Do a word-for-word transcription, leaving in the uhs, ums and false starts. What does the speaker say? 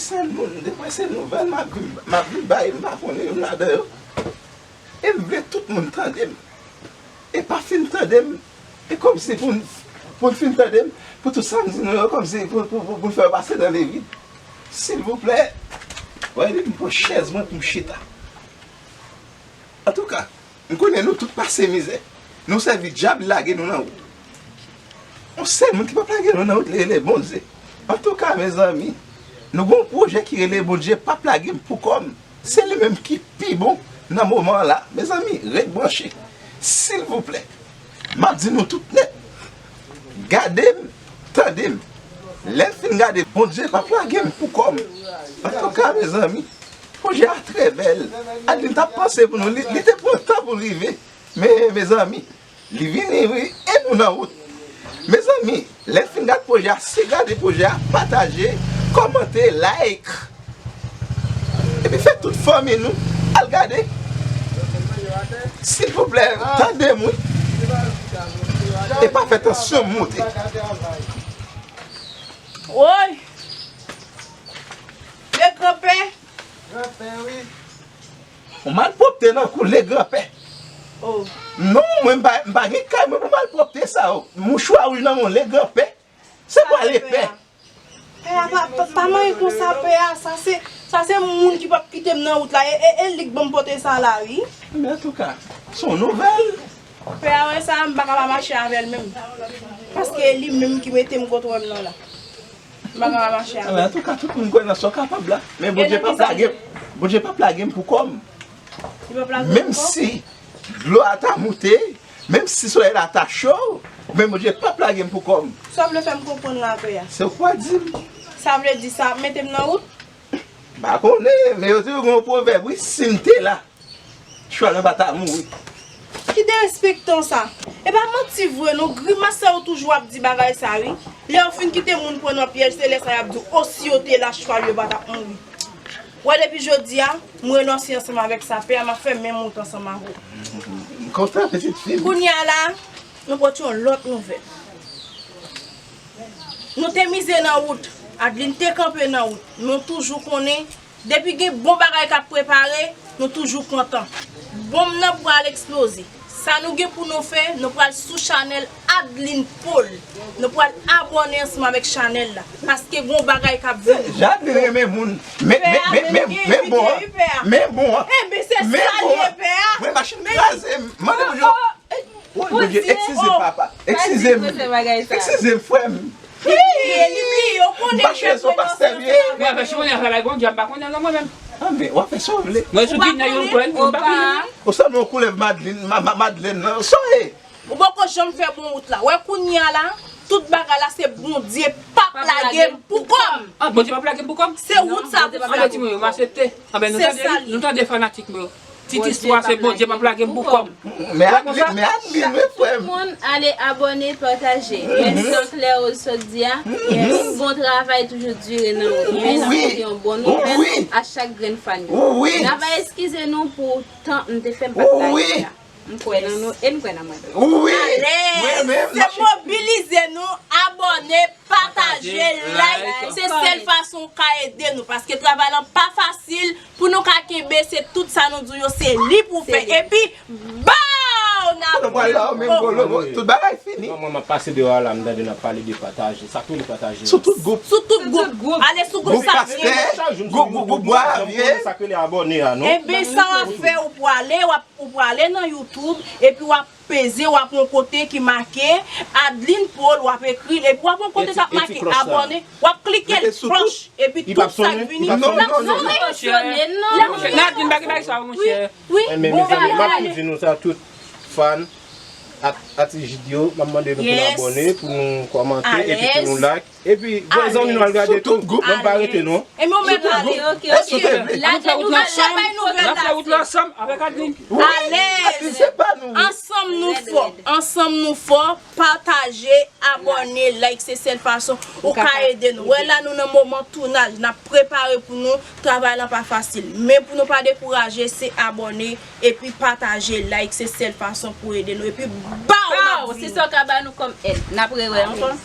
Sèl moun, depi se nouvèl m ap vin, m ap vin bay, m pa konnen youn ladan yo. E m vle tout moun tande m. E pa fin tande m. E kòmsi pou n, pou n fin tande m, pou tout sa m di nou yo, kòmsi pou, pou, pou, pou n fè yo pase nan levid. Silvouplè, wè, m pran chèz mwen pou m chita. Antouka, m konnen nou tout pase mizè. Nou sèvi dyab, li lage nou nan wout. Yon sèl moun ki p ap lage nou nan wout, li rele Bondye. Antouka, mezanmi, nou gen yon pwojè ki rele Bondye p ap lage m pou kò m. Se li menm ki pi bon nan moman an la. Mezanmi, ret branche. Silvouplè, m ap di nou tout nèt, gade m, tande m. Lè n fin gade, Bondye p ap lage m pou kò m. Antouka, mezanmi, pwojè a trè bèl. Adeline t ap panse pou nou, li, li te pran tan pou l rive. Men, mezanmi, li vini, wi, e nou nan wout. Mezanmi, lè n fin gade pwojè a, si gade pwojè a, pataje, kòmante, like. Epi fè tout fanmi nou al gade. Silvouplè, tande m, wi. E pa fè tansyon m monte. Woy! Le granpè! Granpè, wi. Yon malpwòpte nan kou le granpè. Oh. Non, mwen m pa, m pa gen kay mwen pou malpwòpte sa yo. Mouchwa wouj nan men w le granpè. Se kwa lepè? Pè a pa, pa, pa manyen konsa, pè a. Sa se, sa se moun ki p ap kite m nan wout la. E, e, e li k ban m pote sa la, wi. Men antouka, se yon nouvèl. Pè a wè sa, m pa ka pa mache avè l menm. Paske e li menm ki mete m kote w wè m nan la. M pa ka pa mache avè l. Antouka, tout moun kwè nan sa w kapab la. Men Bondye p ap lage m. Bondye p ap lage m pou kò m. Li p ap lage m pou kò m? Menm si dlo a ta moute, menm si solèy la ta cho, men Bondye p ap lage m pou kò m. Sa w vle fè m konprann la, pè a? Se w k va di m. Sa vle di sa ap mete m nan wout? M pa konnen, men yo di w gen yon pwovèb, wi, si m te la, chwal mwen pa ta mouri. Ki derespektan sa? E pa manti vre non, grimas sa yo toujou ap di bagay sa wi. Lè yo fin kite moun pran nan pyèj, se lè sa y ap di w, o si yo te la, chwal yo pa t ap mouri. Wè depi jodi a, m renonse ansanm avèk sa, pè a m ap fè menm wout ansanm avè w. M kontan, pitit fi m. Kounye a la, nou pote yon lòt nouvèl. Nou te mize nan wout, Adeline te kanpe nan wout, nou toujou konnen, depi gen bon bagay k ap prepare, nou toujou pran tan. Bonm nan pral eksploze. Sa nou gen pou nou fè, nou pral sou chanèl Adeline Paul. Nou pral abòne ansanm avèk chanèl la. Paske gon bagay k ap vini. Jan Adeline renmen moun. Men, men, men, men, men bon an. Men bon an. Enben, se sa l ye, pè a. Mwen machin kraze m. Mande pou yo. Woy, Bondye, eskize m, papa. Eskize m. Eskize m, frè m. Li bliye, li bliye, ou konnen ke pastè m ye. Mwen fè chimè a fè bay Bondye, m pa konnen non mwen menm. Anben, w ap fè sa w vle. Mwen sou kidnè yo, mwen pa konnen. Ou sanble yon koulèv Madlin, ma, ma, Madlèn nan. Sa w ye? Ou poko janm fè bon wout la. Wè kounye a la, tout bagay la se Bondye p ap lage m pou kò m. Ah, Bondye p ap lage m pou kò m? Se wout sa pou fè. Anben, timoun yo, m aksepte. Anben, nou tande, nou tande fanatik mwen yo. Tit istwa se Bondye p ap lage m pou kò m. Men Adeline, men Adeline, wi, frè m. Tout moun ale abòne, pataje. Men jan Claire sot di a, tout bon travay toujou dire nan wout. Men sa se yon bon nouvèl a chak grenn fan yo. N ap eskize nou pou tan m te fè m pa t la jodi a. M kwè nan nou e m kwè nan mwen. Wi. Alèz. Mwen menm, se mobilize nou, abòne, pataje, like. Se sèl fason w ka ede nou. Paske travay lan pa fasil. Pou nou ka kenbe, se tout sa nou di w yo, se li pou fè. Epi, baw! N ap pral la, menm golo, tout bagay fini. Non, mwen, m ap pase deyò a la, m tande n ap pale de pataje. Sa k rele pataje? Sou tout gwoup. Sou tout gwoup. Ale sou gwoup sa. Gwoup pastè, gwoup, gwoup, gwoup bwa vye. Sa k rele abòne a, non? Enben, sa w ap fè, ou prale, w ap Ou prale nan YouTube, epi w ap peze, w ap wè yon kote ki make Adeline Paul, w ap ekri l, epi w ap wè yon kote k ap make abòne, w ap klike l, kloch, epi tout sa k vini, l ap sonnen. Non, non, non. L ap sonnen, non. Monchè, Nadine, bagay, bagay sa yo, monchè. Wi, wi. Men, mezanmi, m ap tou di nou sa, tout fan, at-, atis Jid yo, m ap mande nou pou nou abòne, pou nou kòmante, epi pou nou like. Epi, voye zanmi nou al gade tou. Mwen pa rete non. Epi ou menm ale. Ok, ok. Lage nou, lage bay nouvèl la. N ap fè wout la ansanm avèk Adeline. Alèz. Ansanm nou fò. Ansanm nou fò. Pataje, abòne, like, se sèl fason ou ka ede nou. Wè la nou nan moman tounaj, n ap prepare pou nou. Travay lan pa fasil. Men pou nou pa dekouraje, se abòne epi pataje, like, se sèl fason pou ede nou. Epi baw, n ap vini. Se sa w ka ba nou kòm èd. N ap rewè ankò.